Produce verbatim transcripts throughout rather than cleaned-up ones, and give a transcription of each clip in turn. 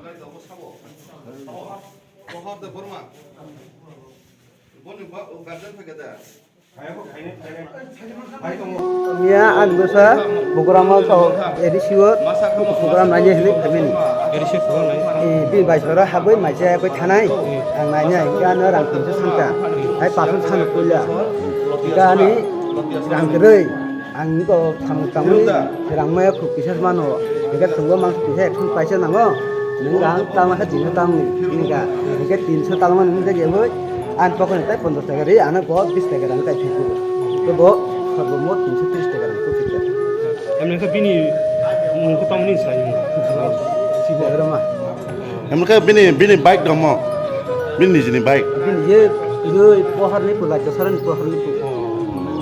Miya ang dosa program o to A D C o program nai hili family. A D C program nai. Eh, bi bai sora haboi mai jai bai thanai. Ang nai nai ga no rang tinso santa. Hai pasu sanu puja. Ga ni rang kerei. Ang ni ko tham tamuni rang maya khu kisa mano. Ga thungwa mang kisa thung paisa nango. Nung rang tama ha tinso tamni. Ni ga. Ga tinso tamani ni ga jeboi. Ang pokon tai pondros taka ri, ano bo bis taka rang tai phiku. To bo, sabo mo tinso tris taka rang tu phikya. Emne ka bini, mungko tamni sai. Si bo rama. Emne ka bini, bini bike dong mo. Bini nijini bike. Bini ye, ye pohar ni pula, kesaran pohar ni pula.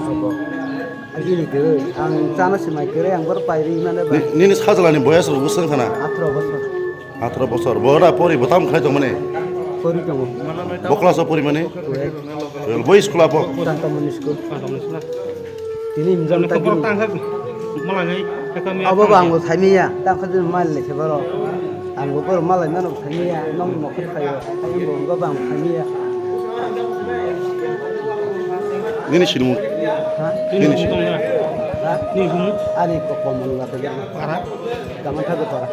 Sabo. Agini ke, ang chana si mai kere, ang bor pairi mane ba. Ni, nini sajala ni boyas ro busang khana. Atro bosor. Atro bosor. Bo da pori bo tam khlai tong mani. Pori tongo. Bo class o pori mani. Twelve. Twelve. Bo school apo. Santa Moni school. Tini imjam ta gini. Abo ba ang bo thaimiya. Ta kha din mal le se boro. Ang bo boro malai mano thaimiya. Nong mo khe khayo. Ang bo bo ba ang thaimiya. Nini sinimung. Ha? Nini sinimung. Ha? Nini sinimung. Ani ko komon ga te. Ara. Kaman thago tora.